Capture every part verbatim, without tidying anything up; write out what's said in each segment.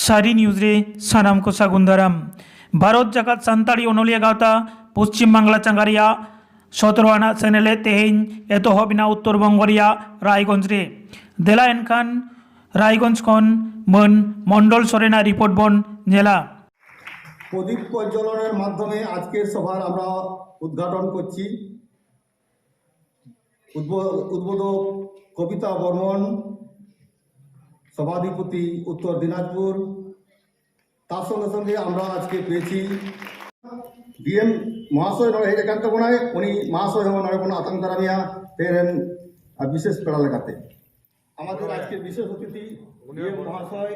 ᱥᱟᱹᱨᱤ ᱱᱤᱭᱩᱡᱽ ᱨᱮ ᱥᱟᱱᱟᱢ ᱠᱚ ᱥᱟᱹᱜᱩᱱ ᱫᱟᱨᱟᱢ᱾ ᱵᱷᱟᱨᱚᱛ ᱡᱟᱠᱟᱛ ᱥᱟᱱᱛᱟᱲᱤ ᱚᱱᱚᱞᱤᱭᱟᱹ ᱜᱟᱶᱛᱟ ᱯᱚᱥᱪᱤᱢ ᱵᱟᱝᱞᱟ ᱪᱟᱸᱜᱟ ᱨᱮᱭᱟᱜ ᱥᱚᱛᱨᱚ ᱟᱱᱟᱜ ᱥᱮᱱᱮᱞᱮᱫ ᱛᱮᱦᱮᱧ ᱮᱛᱚᱦᱚᱵ ᱮᱱᱟ ᱩᱛᱛᱚᱨ ᱵᱚᱝᱜᱚ ᱨᱮᱭᱟᱜ ᱨᱟᱭᱜᱚᱸᱡᱽ ᱨᱮ᱾ ᱫᱮᱞᱟ ᱮᱱᱠᱷᱟᱱ ᱨᱟᱭᱜᱚᱸᱡᱽ ᱠᱷᱚᱱ ᱢᱟᱹᱱ ᱢᱚᱱᱰᱚᱞ ᱥᱚᱨᱮᱱᱟᱜ ᱨᱤᱯᱳᱨᱴ ᱵᱚᱱ ᱧᱮᱞᱟ᱾ প্রদীপ প্রজ্বলনের মাধ্যমে আজকের সভার আমরা উদ্ঘাটন করছি। উদ্বো- উদ্বোধক কবিতা বর্মন, সভাধিপতি উত্তর দিনাজপুর। তার সঙ্গে সঙ্গে আমরা আজকে পেয়েছি ডিএম মহাশয় ᱱᱚᱰᱮ ᱦᱮᱡ ᱟᱠᱟᱱ ᱛᱟᱵᱚᱱᱟᱭ, ᱩᱱᱤ ᱢᱚᱦᱟᱥᱚᱭ ᱦᱚᱸ ᱱᱚᱰᱮ ᱵᱚᱱ ᱟᱛᱟᱝ ᱫᱟᱨᱟᱢᱮᱭᱟ᱾ ᱛᱮᱦᱮᱧ ᱨᱮᱱ ᱵᱤᱥᱮᱥ ᱯᱮᱲᱟ ᱞᱮᱠᱟᱛᱮ আমাদের আজকের বিশেষ অতিথি ডিএম মহাশয়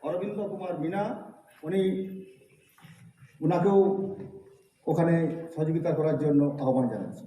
অরবিন্দ কুমার মিনা, উনি ওনাকেও ওখানে সহযোগিতা করার জন্য আহ্বান জানাচ্ছি।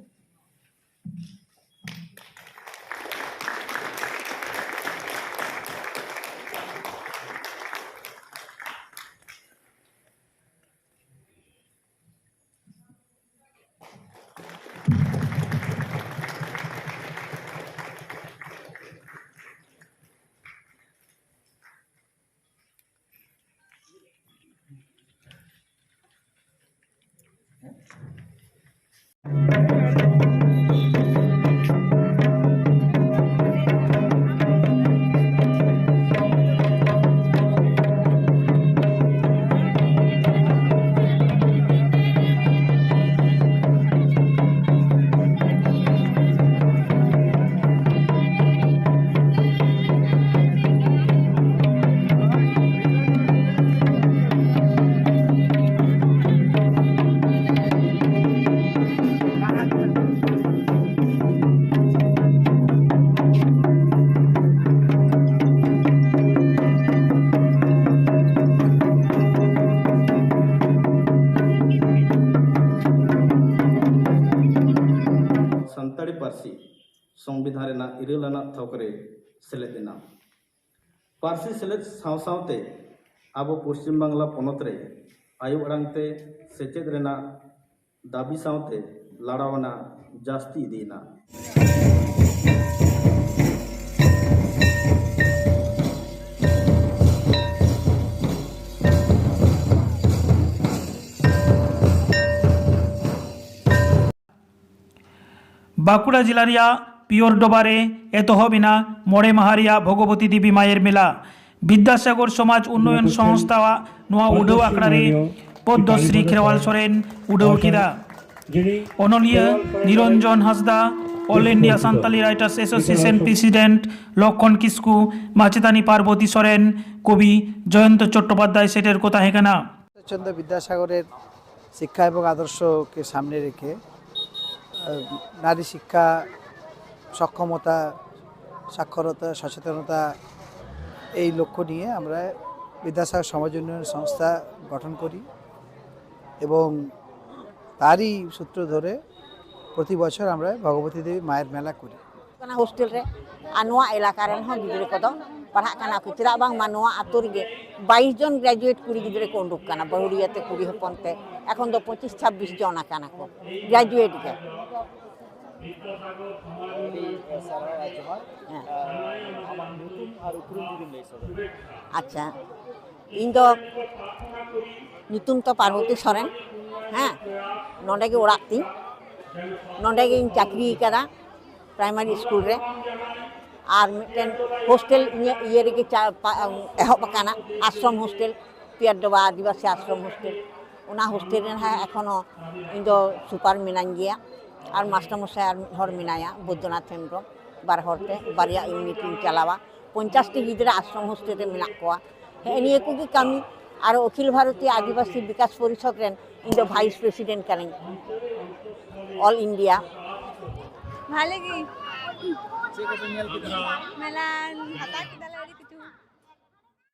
ᱥᱟᱱᱛᱟᱲᱤ ᱯᱟᱹᱨᱥᱤ ᱥᱚᱝᱵᱤᱫᱷᱟᱱ ᱨᱮᱱᱟᱜ ᱤᱨᱟᱹᱞ ᱟᱱᱟᱜ ᱛᱷᱚᱠ ᱨᱮ ᱥᱮᱞᱮᱫ ᱮᱱᱟ᱾ ᱯᱟᱹᱨᱥᱤ ᱥᱮᱞᱮᱫ ᱥᱟᱶ ᱥᱟᱶᱛᱮ ᱟᱵᱚ ᱯᱚᱥᱪᱤᱢ ᱵᱟᱝᱞᱟ ᱯᱚᱱᱚᱛ ᱨᱮ ᱟᱭᱳ ᱟᱲᱟᱝ ᱛᱮ ᱥᱮᱪᱮᱫ ᱨᱮᱱᱟᱜ ᱫᱟᱹᱵᱤ ᱥᱟᱶᱛᱮ ᱞᱟᱲᱟᱣᱱᱟ ᱡᱟᱹᱥᱛᱤ ᱤᱫᱤᱭᱮᱱᱟ᱾ ᱵᱟᱸᱠᱩᱲᱟ ᱡᱮᱞᱟ ᱨᱮᱭᱟᱜ ᱯᱤᱭᱳᱨ ᱰᱚᱵᱟ ᱨᱮ ᱮᱛᱚᱦᱚᱵ ᱮᱱᱟ ᱢᱚᱬᱮ ᱢᱟᱦᱟ ᱨᱮᱭᱟᱜ ᱵᱷᱚᱜᱚᱵᱚᱛᱤ ᱫᱮᱵᱤ ᱢᱟᱭᱮᱨ ᱢᱮᱞᱟ᱾ ᱵᱤᱫᱽᱫᱟᱥᱟᱜᱚᱨ ᱥᱚᱢᱟᱡᱽ ᱩᱱᱱᱚᱭᱚᱱ ᱥᱚᱝᱥᱛᱷᱟᱣᱟᱜ ᱱᱚᱣᱟ ᱩᱰᱷᱟᱹᱣ ᱟᱠᱷᱲᱟ ᱨᱮ ᱯᱚᱫᱽᱫᱚᱥᱨᱤ ᱠᱷᱮᱨᱣᱟᱞ ᱥᱚᱨᱮᱱ ᱩᱰᱷᱟᱹᱣ ᱠᱮᱫᱟ᱾ ᱚᱱᱚᱞᱤᱭᱟᱹ Niranjan Hansda, all India Santali writers association president Lakhan Kisku, ᱢᱟᱪᱮᱛᱟᱹᱱᱤ ᱯᱟᱨᱵᱚᱛᱤ ᱥᱚᱨᱮᱱ, ᱠᱚᱵᱤ ᱡᱚᱭᱚᱱᱛᱚ ᱪᱚᱴᱴᱳᱯᱟᱫᱽᱫᱷᱟᱭ ᱥᱮᱴᱮᱨ ᱠᱚ ᱛᱟᱦᱮᱸ ᱠᱟᱱᱟ᱾ ঈশ্বরচন্দ্র বিদ্যাসাগরের শিক্ষা এবং আদর্শকে সামনে রেখে আহ, নারী শিক্ষা, সক্ষমতা, সাক্ষরতা, সচেতনতা, এই লক্ষ্য নিয়ে আমরা বিদ্যাসাগর সমাজ উন্নয়ন সংস্থা গঠন করি এবং তারই সূত্র ধরে প্রতি বছর আমরা ভগবতী দেবী মায়ের মেলা করি। ᱠᱟᱱᱟ ᱦᱳᱥᱴᱮᱞ ᱨᱮ᱾ ᱟᱨ ᱱᱚᱣᱟ ᱮᱞᱟᱠᱟ ᱨᱮᱱ ᱦᱚᱸ ᱜᱤᱫᱽᱨᱟᱹ ᱠᱚᱫᱚ ᱯᱟᱲᱦᱟᱜ ᱠᱟᱱᱟ ᱠᱚ᱾ ᱪᱮᱫᱟᱜ ᱵᱟᱝᱢᱟ ᱱᱚᱣᱟ ᱟᱛᱳ ᱨᱮᱜᱮ ᱵᱟᱭᱤᱥ ᱡᱚᱱ ᱜᱨᱮᱡᱩᱭᱮᱴ ᱠᱩᱲᱤ ᱜᱤᱫᱽᱨᱟᱹ ᱠᱚ ᱩᱰᱩᱠ ᱠᱟᱱᱟ, ᱵᱟᱹᱦᱩᱲᱤᱭᱟᱹ ᱛᱮ ᱠᱩᱲᱤ ᱦᱚᱯᱚᱱ ᱛᱮ᱾ ᱮᱠᱷᱚᱱ ᱫᱚ ᱯᱚᱸᱪᱤᱥ ᱪᱷᱟᱵᱵᱤᱥ ᱡᱚᱱ ᱟᱠᱟᱱᱟ ᱠᱚ ᱜᱨᱮᱡᱩᱭᱮᱴ ᱜᱮ᱾ ᱟᱹᱰᱤ ᱥᱟᱨᱦᱟᱣ ᱟᱨ ᱡᱚᱦᱟᱨ᱾ ᱦᱮᱸ᱾ ᱟᱢᱟᱜ ᱧᱩᱛᱩᱢ ᱟᱨ ᱩᱯᱨᱩᱢ ᱡᱩᱫᱤᱢ ᱞᱟᱹᱭ ᱥᱚᱫᱚᱨ᱾ ᱟᱪᱪᱷᱟ, ᱤᱧ ᱫᱚ ᱧᱩᱛᱩᱢ ᱛᱚ ᱯᱟᱨᱵᱚᱛᱤ ᱥᱚᱨᱮᱱ᱾ ᱦᱮᱸ, ᱱᱚᱰᱮ ᱜᱮ ᱚᱲᱟᱜ ᱛᱤᱧ, ᱱᱚᱰᱮ ᱜᱤᱧ ᱪᱟᱹᱠᱨᱤ ᱠᱟᱫᱟ ᱯᱨᱟᱭᱢᱟᱨᱤ ᱥᱠᱩᱞ ᱨᱮ᱾ ᱟᱨ ᱢᱤᱫᱴᱮᱱ ᱦᱳᱥᱴᱮᱞ ᱤᱧᱟᱹᱜ ᱤᱭᱟᱹ ᱨᱮᱜᱮ ᱪᱟ-, ᱯᱟ-, ᱮᱦᱚᱵ ᱟᱠᱟᱱᱟ, ᱟᱥᱨᱚᱢ ᱦᱳᱥᱴᱮᱞ, ᱯᱤᱭᱟᱨ ᱰᱚᱵᱟ ᱟᱹᱫᱤᱵᱟᱹᱥᱤ ᱟᱥᱨᱚᱢ ᱦᱳᱥᱴᱮᱞ᱾ ᱚᱱᱟ ᱦᱳᱥᱴᱮᱞ ᱨᱮ ᱱᱟᱦᱟᱜ ᱮᱠᱷᱚᱱᱳ ᱤᱧ ᱫᱚ ᱥᱩᱯᱟᱨ ᱢᱤᱱᱟᱹᱧ ᱜᱮᱭᱟ᱾ ᱟᱨ ᱢᱟᱥᱴᱟᱨ ᱢᱚᱥᱟᱭ ᱟᱨ ᱢᱤᱫ ᱦᱚᱲ ᱢᱮᱱᱟᱭᱟ, ᱵᱳᱫᱽᱫᱚᱱᱟᱛᱷ ᱦᱮᱢᱵᱨᱚᱢ, ᱵᱟᱨ ᱦᱚᱲ ᱛᱮ ᱵᱟᱨᱭᱟ ᱤᱭᱩᱱᱤᱴ ᱤᱧ ᱪᱟᱞᱟᱣᱟ᱾ ᱯᱚᱧᱪᱟᱥ ᱴᱤ ᱜᱤᱫᱽᱨᱟᱹ ᱟᱥᱨᱚᱢ ᱦᱳᱥᱴᱮᱞ ᱨᱮ ᱢᱮᱱᱟᱜ ᱠᱚᱣᱟ᱾ ᱦᱮᱸ, ᱱᱤᱭᱟᱹ ᱠᱚᱜᱮ ᱠᱟᱹᱢᱤ᱾ ᱟᱨ ᱚᱠᱷᱤᱞ ᱵᱷᱟᱨᱚᱛᱤᱭᱚ ᱟᱹᱫᱤᱵᱟᱹᱥᱤ ᱵᱤᱠᱟᱥ ᱯᱚᱨᱤᱥᱚᱫᱽ ᱨᱮᱱ ᱤᱧ ᱫᱚ ᱵᱷᱟᱭᱤᱥ ᱯᱨᱮᱥᱤᱰᱮᱱᱴ ᱠᱟᱹᱱᱟᱹᱧ, ᱚᱞ ᱤᱱᱰᱤᱭᱟ᱾ ᱵᱷᱟᱞᱮ ᱜᱮ᱾ ᱪᱮᱫ ᱠᱚᱯᱮ ᱧᱮᱞ ᱠᱮᱫᱟ? ᱢᱮᱞᱟ ᱦᱟᱛᱟᱣ ᱠᱮᱫᱟᱞᱮ᱾